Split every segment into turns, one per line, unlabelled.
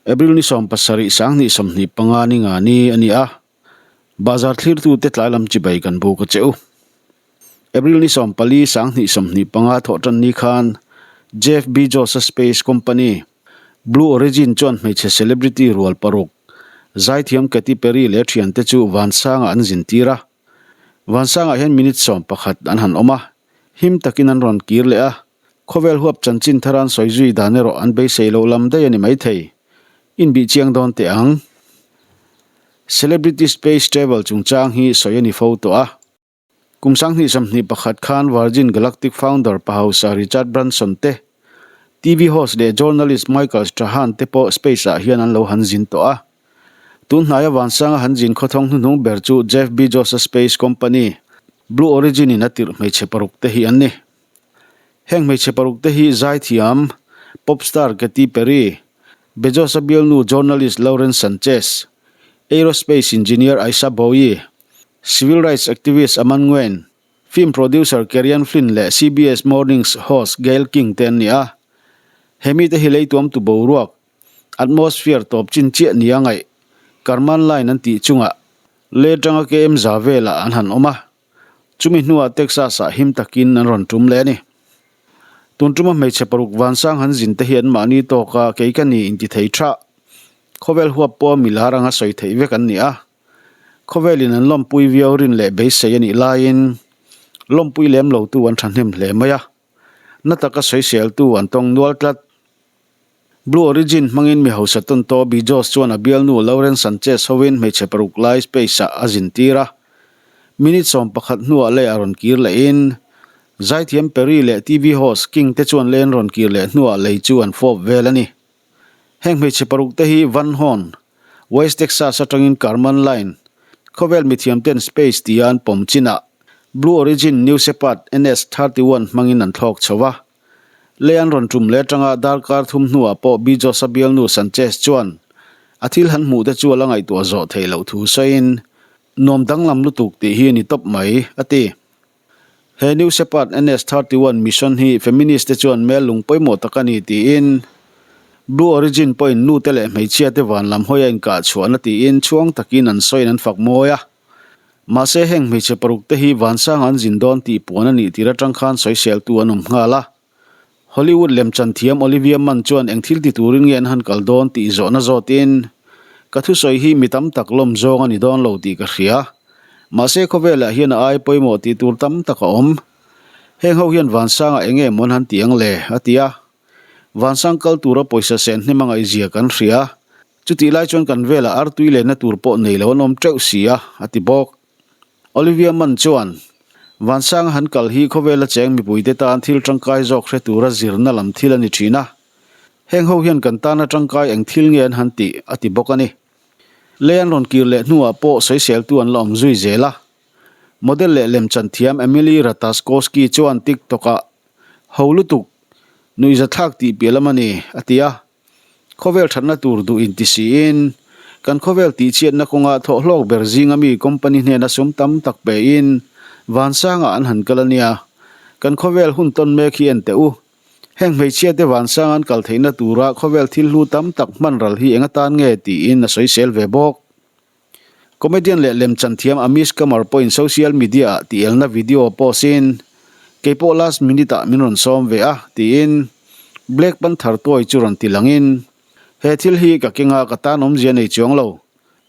April ni 17 2025 ni nga ni a ni a, Bazar thlirtute tlai lam chibai kan buk a che u. April ni 14 2025 thawh tan ni khan Jeff Bezos-a space company Blue Origin chuan hmeichhe celebrity rual paruk zaithiam Katy Perry leh thiante chu Vansangah an zintir a. Vansangah hian minute 11 an han awm a, him takin an rawn kir leh a. Khawvel huap chanchin thar an sawi zui dan erawh an beisei loh lam daih a ni maithei. Inbih chiang dawn teh ang. Celebrity Space Travel chungchang hi sawi a ni fo tawh a. Kum 2021 khan Virgin Galactic founder pa hausa Richard Branson te, TV host leh journalist Michael Strahan te pawh space ah hian an lo han zin tawh a. Tun hnaia Vansanga han zin khawthawng hnuhnung ber chu Jeff Bezos-a space company Blue Origin in a tirh hmeichhe paruk te hi an ni. Heng hmeichhe paruk te hi zaithiam, pop star Katy Perry, Bezos-a bialnu journalist Lauren Sanchez, aerospace engineer Aisha Bowie, civil rights activist Aman Nguyen, film producer Kerian Flynn leh CBS Mornings host Gayle King te an ni a. He mite hi leituamtu boruak, atmosphere, tawp chin chiah nia ngaih, Karman line an tih chungah lei atanga KM za velah an han awm a. Chumi hnuah Texas-ah him takin an rawn tum leh a ni. Tun tuma hmeichhe paruk vansang han zin te hi an mahni tawk a, kei ka ni inti thei tha. Khawvel huap pawh mi lar anga sawi theih vek an ni a. Khawvelin an lawmpui viau rin leh beisei a nih laiin lawmpui lem lotu an thahnem hle mai a. Na taka sawiseltu an tawng nual tlat. Blue Origin hmangin mi hausa tawn tawh Bezos chuan a bialnu Lauren Sanchez hovin hmeichhe paruk lai space-ah a zintir a. Minute 11 hnuah lei a rawn kir lehin zaithiam Perry leh TV host King te chuan lei an rawn kir leh hnuah lei chu an fawp vel a ni. Heng hmeichhe paruk te hi Van Horn, West Texas atangin Karman Line, khawvel mithiamten space tia an pawm chinah Blue Origin New Shepard NS 31 hmangin an thlawk chho a. Lei an rawn tum leh atanga darkar thum hnuah pawh Bezos-a bialnu Sanchez chuan a thil han hmuh te chu a la ngaihtuah zawh theih loh thu sawiin, Nuam danglam lutuk tih hi a ni tawp mai, a ti. He New Shepard NS 31 mission hi feminist te chuan mel lung pawimawh tak a ni tiin Blue Origin pawhin nute leh hmeichhia te van lam hawi a inkah chhuahna tiin chhuang takin an sawiin an fak mawi a. Mahse heng hmeichhe paruk te hi vansanga an zin dawn tih puan a nih tir atang khan sawiseltu an awm nghal a. Hollywood lemchan thiam Olivia Munn chuan eng thil ti turin nge an han kal dawn tih zawhna zawtin, Ka thusawi hi mi tam tak lawm zawng a ni dawn lo tih ka hria. Mahse khawvelah hian a ai pawimawh tih tur tam tak a awm. Heng ho hian vansanga eng nge maw an han ti ang le? a ti a. Vansang kal tura pawisa sen hnem a ngaihzia kan hria. Chutih lai chuan kan velah artui lenna tur pawh nei lo an awm teuh si a, a ti bawk. Olivia Munn chuan, Vansanga han kal hi khawvela cheng mipuite tan thil tangkai zawk hre tura zirna lam thil a ni thin a. Heng ho hian kan tana tangkai eng thil nge an han tih, a ti bawk a ni. Lei an rawn kir leh hnuah pawh sawiseltu an la awm zui zel a. Model leh lemchan thiam Emily Ratajkowski chuan TikTok-ah, Ho lutuk, nuihzathlak tih piah lam a ni, a ti a. Khawvel thatna tur duh inti siin, kan khawvel tihchhiatna kawnga thawhhlawk ber zinga mi company hnena sum tam tak pein vansangah an han kal a nia. Kan khawvel hun tawn mek hi en teh u. Heng hmeichhiate vansanga an kal theihna tura khawvel thil hlu tam tak hman ral hi eng atan nge tiin a sawisel ve bawk. Comedian leh lemchan thiam Amish Kumar pawhin social media-ah tielna video post-in, Keipawh last minute-ah min rawn sawm ve a, tiin Black Panther toy chu rawn ti langin, He thil hi ka keng a, ka tan awmzia nei chuang lo.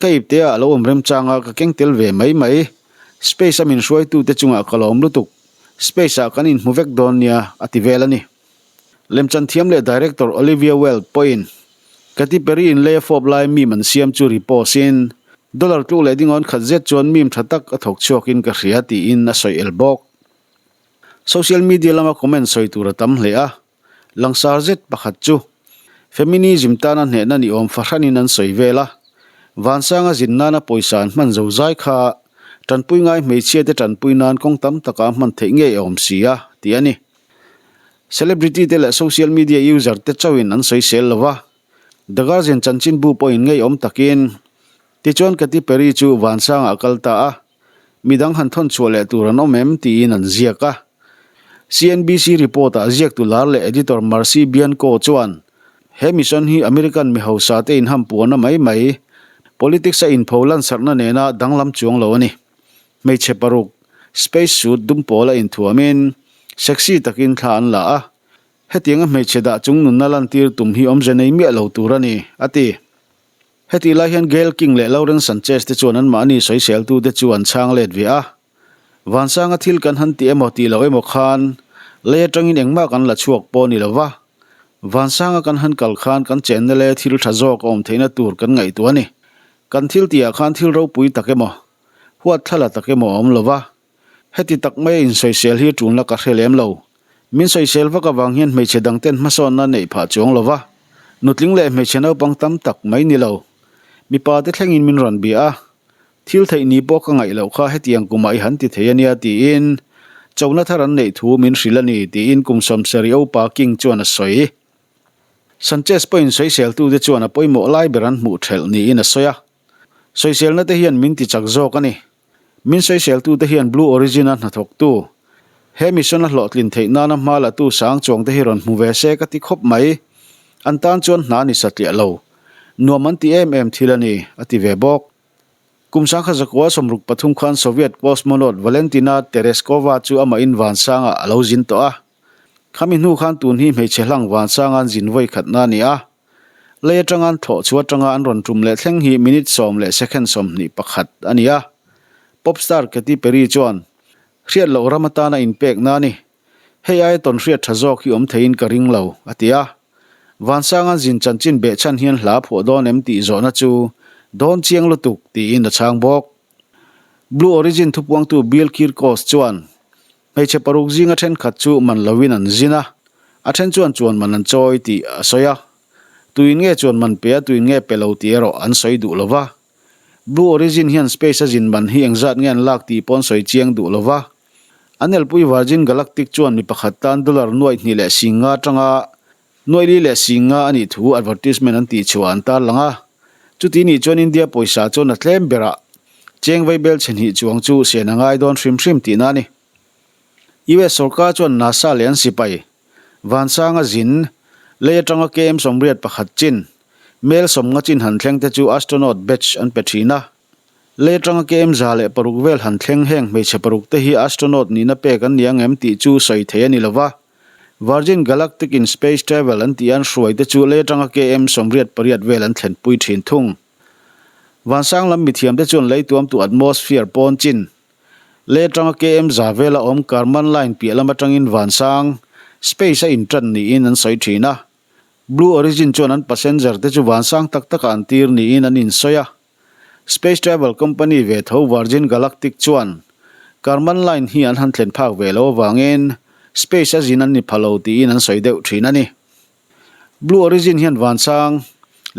Ka ipte-ah a lo awm remchang a, ka keng tel ve mai mai. Space-a min hruaitute chungah ka lawm lutuk. Space-ah kan inhmu vek dawn nia, a ti vel a ni. Lemchan thiam leh director Olivia Wilde pawhin Katy Perry in lei a fawp lai meme an siam chu repost in, Dollar tluk leh dingawn khat zet chuan meme tha tak a thawk chhuak in ka hria tiin a sawi el bawk. Social media lama comment sawi tur a tam hle a, langsar zet pakhat chu feminism tana hnehna ni awm fahranin an sawi vel a, Vansanga zin nana pawisa an hman zo zai kha tanpui ngai hmeichhia te tanpui nan kawng tam taka hman theih ngei a awm si a, tih a ni. Celebrity te leh social media user te chauhin an sawisel lo va, The Guardian chanchinbu pawhin ngeiawm takin tichuan Katy Perry chu vansangah a kal ta a, midang han thawn chhuah leh tur an awm em tiin an ziak a. CNBC report-ah ziaktu lar leh editor Marcy Bianco chuan. He mission hi American mi hausa te inhampuahna mai mai, politics a inpho lansarhna nena danglam chuang lo a ni. Hmeichhe paruk, space suit dum pawl a inthuamin, sexy takin thla an la a. Hetianga hmeichhe dah chung nunna lantir tum hi awmze nei miah lo tur a ni, a ti. Hetih lai hian Gayle King leh Lauren Sanchez te chuan anmahni sawiseltute chu an chhang let ve a. Vansanga thil kan han ti emaw tih loh emaw khan lei atangin engmah kan la chhuak pawh ni lo va, Vansanga kan han kal khan kan chenna leh thil tha zawk a awm theihna tur kan ngaihtuah a ni. Kan thil tihah khan thil ropui tak emaw, huat thlala tak emaw a awm lo va. Heti tak maia insawisel hi tulna ka hre lem lo. Min sawisel vak avang hian hmeichhe dangten hmasawnna neih phah chuang lo va, nutling leh hmeichhe naupang tam tak mai ni lo. Mipa te thlengin min rawn bia a, thil theih ni pawh ka ngaih loh kha hetiang kumah i han ti thei a nia tiin chona thar an neih thu min hrilh a ni tiin kum sawmsarih upa King chuan a sawi. Sanchez pawhin sawiseltute chuan a pawimawh lai ber an hmuh thelh niin a sawi a. Sawiselna te hian min ti chak zawk a ni. Min sawiseltute hian Blue Origin-a hnathawktu, he mission-a hlawhtlin theih nana hma latu sang chuangte hi rawn hmu ve se ka ti khawp mai. An tan chuan hna ni satliah lo. Nuam an ti em em thil a ni, a ti ve bawk. Kum sangkhat zakua 63 khan Soviet cosmonaut Valentina Tereshkova chu amahin vansangah a lo zin tawh a. Khami hnu khan tun hi hmeichhe hlang vansanga an zin vawi khatna a ni a. Lei atanga an thlawh chhuah atanga an rawn tum leh thleng hi minute 10 leh second 21 a ni a. Pop star Katy Perry chuan, Hriat loh ram atana inpekna a ni. Hei aia tawn hriat tha zawk hi awm theiin ka ring lo, a ti a. Vansanga'n zin chanchin behchhan hian hla phuah dawn em tih zawhna chu dawn chiang lutuk tiin a chhang bawk. Blue Origin thupuangtu Bill Kirkos chuan, Hmeichhe paruk zinga thenkhat chu man loin an zin a, a then chuan chuan man an chawi tih a sawi a. Tuin nge chuan man pe a, tuin nge pe lo tih erawh an sawi duh lo va. Blue Origin hian space a zin man hi engzat nge an lak tih pawh an sawi chiang duh lo va. An elpui Virgin Galactic chuan mi pakhat tan dollar 2.5 atanga 4.5 a nih thu advertisement an tihchhuah an tarlang a. Chuti nih chuan India pawisa chuan a tlem berah cheng vaibel chhe hnih chuang chu sen a ngai dawn hrim hrim tihna a ni. US sorkar chuan NASA leh an sipai, Vansanga zin, lei atanga KM 81 chin, mel 50 chin han thleng te chu astronaut badge an pe thin a. Lei atanga KM 106 vel han thleng heng hmeichhe paruk te hi astronaut nihna pek an ni ang em tih chu sawi theih a ni lova. Virgin Galactic in space travel an tih an hruai te chu lei atanga KM 88 vel an thlenpui thin thung. Vansang lam mithiam te chuan lei tuamtu atmosphere pawn chin, lei atanga KM 100 vela awm Karman line piah lam atangin vansang, space a intan niin an sawi thin a. Blue Origin chuan an passenger te chu vansang tak takah an tir niin an insawi a. Space travel company ve tho Virgin Galactic chuan Karman line hi an han thlen phak ve lo avangin space a zin an ni pha lo tiin an sawi deuh thin a ni. Blue Origin hian vansang,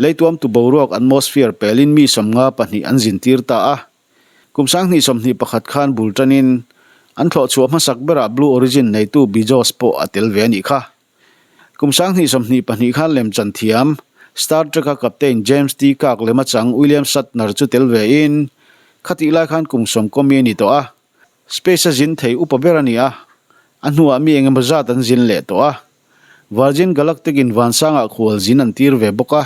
leituamtu boruak atmosphere pelin mi 52 an zin tir ta a. Kum 2021 khan bul tanin an thlawh chhuah hmasak berah Blue Origin neitu Bezos pawh a tel ve a nih kha. Kum 2022 khan lemchan thiam, Star Trek-a Captain James T. Kirk lema chang William Shatner chu tel vein, khatih lai khan kum sawm kawmi a ni tawh a. Space-a zin thei upa ber a ni a, a hnuah mi engemaw zat an zin leh tawh a. Virgin Galactic-in vansangah khual zin an tir ve bawk a.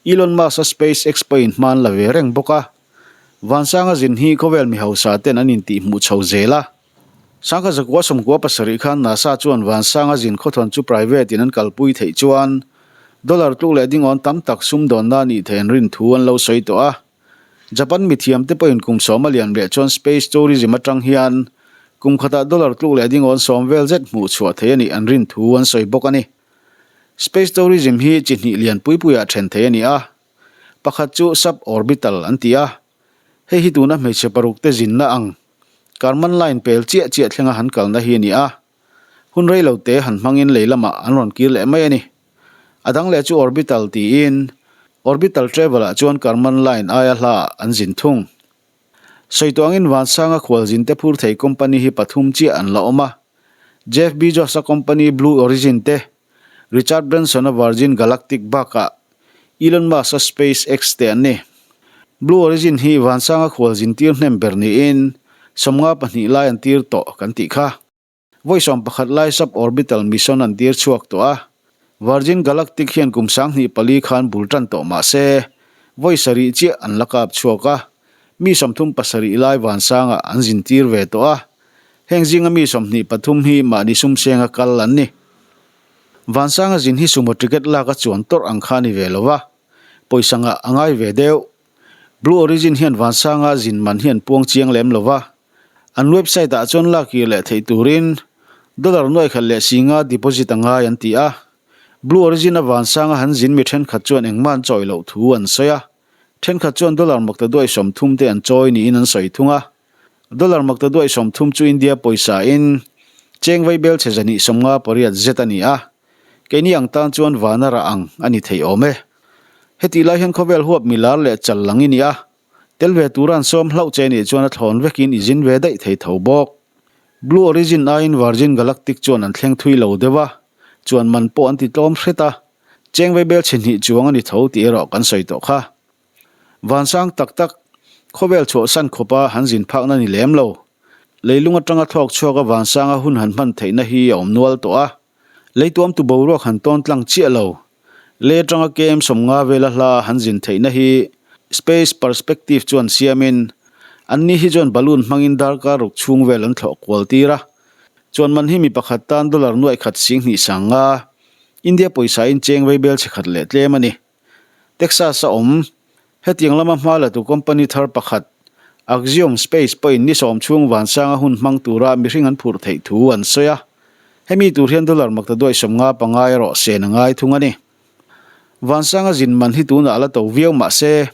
Elon Musk-a SpaceX pawhin hma an la ve reng bawk a. Vansanga zin hi khawvel mi hausa ten an intihhmuh chho zel a. Sangha 997 khan NASA chuan Vansanga zin khawthawn chu private in an kalpui theih chuan dollar tluk leh dingawn tam tak sumdawnna a nih theih an rin thu an lo sawi tawh a. Japan mithiam te pawhin kum 10 a lian leh chuan space tourism atang hian kum khatah dollar tluk leh dingawn 10 vel zet hmuh chhuah theih a nih an rin thu an sawi bawk a ni. Space tourism hi chi hnih lian pui puiah then theih a ni a. Pakhat chu sub-orbital an ti a. Hei hi tuna hmeichhe paruk te zinna ang Karman line pel chiah chiah thlenga han kalna hi a ni a, hun rei lo te han hmangin lei lamah an rawn kir leh mai a ni. A dang leh chu orbital tiin orbital travel ah chuan Karman line aia hla ah an zin thung. Sawi tuangin Vansanga khualzin te phur thei company hi pathum chiah an la awm a, Jeff Bezos-a company Blue Origin te, Richard Branson-a Virgin Galactic bakah Elon Musk-a SpaceX te an ni. Blue Origin hi vansanga khualzin tir hnem ber niin 52 lai an tir tawh kan tih kha. Vawi 11 lai sub-orbital mission an tir chhuak tawh a. Virgin Galactic hian kum 2004 khan bul tan tawh mah se, vawi sarih chiah an la kap chhuak a, mi 37 lai vansangah an zintir ve tawh a. Heng zinga mi 23 hi mahni sumsenga kal an ni. Vansanga zin hi sumo ticket lak a chuan tawrh ang kha a ni ve lo va, pawisa ngah a ngai ve deuh. Blue Origin hian Vansanga zin man hi an puang chiang lem lo va, an website ah chuan lak kir leh theih turin dollar nuai khat leh singa deposit a ngai an ti a. Blue Origin a Vansanga han zin mi thenkhat chuan engmah an chawi loh thu an sawi a, thenkhat chuan dollar makta duai 30 te an chawi niin an sawi thung a. Dollar makta duai 30 chu India pawisa in cheng vai bel chhe 258 zet a ni a, keini ang tan chuan vana rah ang a ni thei awm e. Hetih lai hian khawvel huap milar leh chal lang i ni a, tel ve tura an sawm hlauh che nih chuan a thlawn vekin i zin ve daih thei tho bawk. Blue Origin aiin Virgin Galactic chuan an thleng thui lo deuh a, chuan man pawh an ti tlawm hret a, cheng vai bel chhe hnih chuang a ni tho tih erawh kan sawi tawh kha. Vansang tak tak, khawvel chhuahsan khawpa han zin phakna ni lem lo. Leilung atanga thlawk chhuaka vansanga hun han hman theihna hi a awm nual tawh a. Leituamtu boruak han tawn tlang chiah lo. Lei atanga KM 50 vela hla han zin theihna hi Space Perspective chuan siamin, anni hi chuan balloon hmangin darkar ruk chhung vel an thlawh kual tir a. Chuan man hi mi pakhat tan dollar nuaih khat 25 nga, India pawisa in cheng vei bel chhe khat leh tlem a ni. Texas a awm. Hetiang lama hma la tu company thar pakhat, Axiom Space pawhin ni sawm chhung vansanga hun hmang tura mihring an phurh theih thu an sawi a. Hemi tur hian dollar makta duai 55 erawh sen a ngai thung a ni. Vansanga zin man hi tunah a la to viau mah se,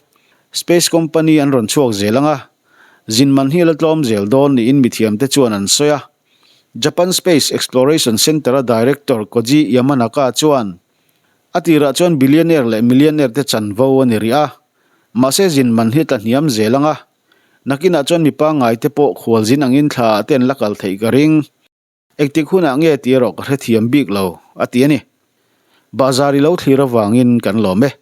space company an rawn chhuak zel ang a, zin man hi a la tlawm zel dawn niin mithiamte chuan an sawi a. Japan Space Exploration Center-a director Koji Yamanaka chuan, A tirah chuan billionaire leh millionaire te chanvo a ni rih a, mahse zin man hi tla hniam zel ang a, nakinah chuan mi pangngai te pawh khual zin angin thla ah te an la kal theih ka ring. Engtik hunah nge tih erawh ka hrethiam bik lo, a ti a ni. Bahzar i lo thlir avangin kan lawm e.